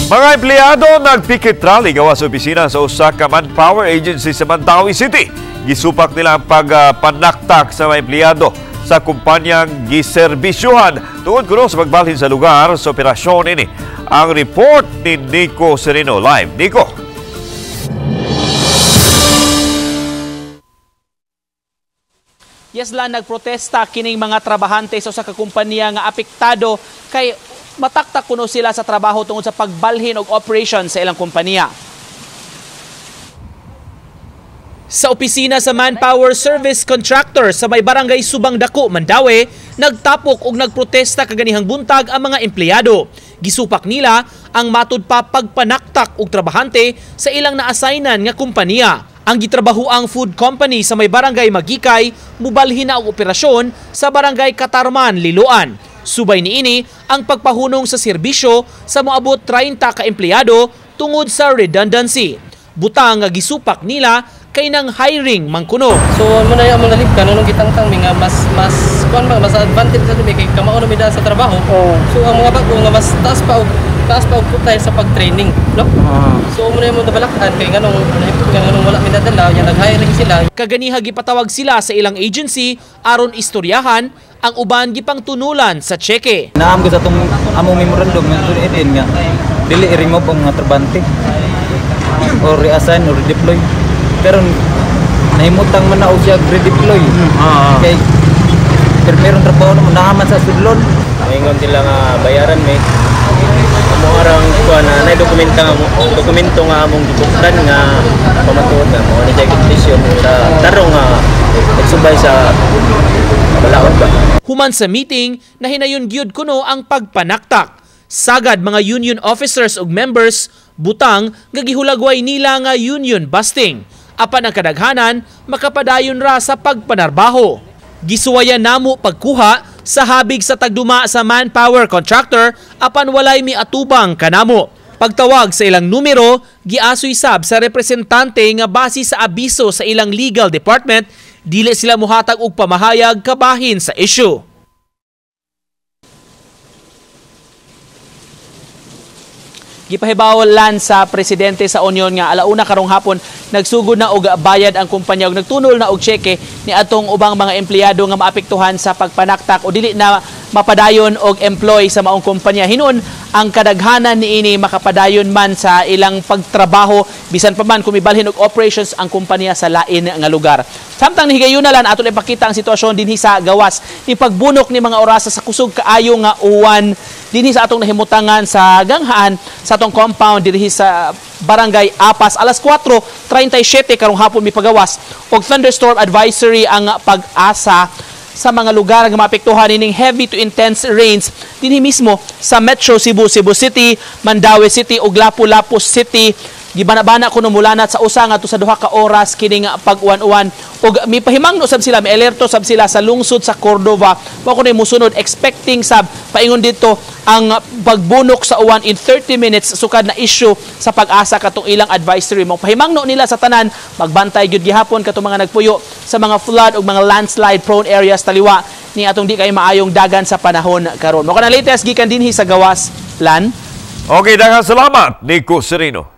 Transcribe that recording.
Mga empleyado nagpicket rally gawas sa opisina sa usa ka manpower agency sa Mandaue City. Gisupak nila ang pagpanaktak sa mga empleyado sa kumpanyang giserbisyuhan tungod kuno sa pagbalhin sa lugar sa operasyon ini. Ang report ni Nico Sereno live. Nico. Yes lang, nagprotesta kining mga trabahante sa usa ka kumpanya nga apektado kay mataktak kuno sila sa trabaho tungod sa pagbalhin og operation sa ilang kumpanya. Sa opisina sa Manpower Service Contractor sa may barangay Subang Dako, Mandaue, nagtapok og nagprotesta kaganihang buntag ang mga empleyado. Gisupak nila ang matud pa pagpanaktak og trabahante sa ilang naassignan nga kumpanya. Ang gitrabahoang food company sa may barangay Magikay mubalhin na og operasyon sa barangay Katarman, Liloan. Subay niini ang pagpahunong sa serbisyo sa moabot 30 ka empleyado tungod sa redundancy. Butang nga gisupak nila kay nang hiring mangkuno. So mo na yung among nalibkan nung gitangtang mi nga mas kuan ba mas advantage sa mi kay kamao na mi sa trabaho. Oh. So ang mga bago nga mas taas pa og tayo sa pag-training, no? So mo na yung nabalakan kay nganong nganong wala mi dadala, yan nag-hiring sila. Kaganiha gipatawag sila sa ilang agency aron istoryahan ang uban gipangtunulan sa tseke. Naam ko sa atong among memorandum nga dili i-remove ang mga trabante or reassign or redeploy. Pero nahimutang man na og siya redeploy. Kay pero meron trabaho naman naaman sa sudlon. Ingon sila nga bayaran mi. Amo arang kuan na nay dokumento nga among gibuktan nga pamatuod nga mao ni siya kondisyon sa tarong nga nagsubay sa balaod ba. Human sa meeting, nahinayon gyud kuno ang pagpanaktak. Sagad mga union officers ug members butang nga gihulagway nila nga union busting. Apan ang kadaghanan makapadayon ra sa pagpanarbaho. Gisuwayan namo pagkuha sa habig sa tagduma sa manpower contractor apan walay miatubang kanamo. Pagtawag sa ilang numero, giasoy sab sa representante nga base sa abiso sa ilang legal department, dili sila mohatag og pamahayag kabahin sa issue. Gipahibaw-lan sa presidente sa Union nga alauna karong hapon nagsugod na og bayad ang kumpanya og nagtunol na og tseke ni atong ubang mga empleyado nga maapektuhan sa pagpanaktak o dili na mapadayon og employ sa maong kumpanya. Hinuon ang kadaghanan niini makapadayon man sa ilang pagtrabaho bisan pa man kung mibalhin og operations ang kumpanya sa lain nga lugar. Samtang nihigayuna lan ato ipakita ang sitwasyon dinhi sa gawas ni pagbunok ni mga orasa sa kusog kaayo nga uwan dinhi sa atong nahimutangan sa ganghaan sa atong compound dinhi sa Barangay Apas. Alas 4:37 karong hapon mipagawas og thunderstorm advisory ang Pag-asa sa mga lugar nga maapektuhan nining heavy to intense rains dinhi mismo sa Metro Cebu, Cebu City, Mandaue City ug Lapu-Lapu City. Gibana-bana kuno mulanat sa usa ngadto sa 2 ka oras kining pag-uwan-uwan ug mipahimangno sab sila, mialerto sab sila sa lungsod sa Cordova. Mao kuno musunod expecting sab paingon dito ang pagbunok sa uwan in 30 minutes sukad na issue sa Pag-asa katong ilang advisory. Mao pahimangno nila sa tanan magbantay gyud gihapon katong mga nagpuyo sa mga flood ug mga landslide prone areas taliwa ni atong di kay maayong dagan sa panahon karon. Mao kana latest gikan dinhi sa gawas lan. Okay, daghang salamat Nico Sereno.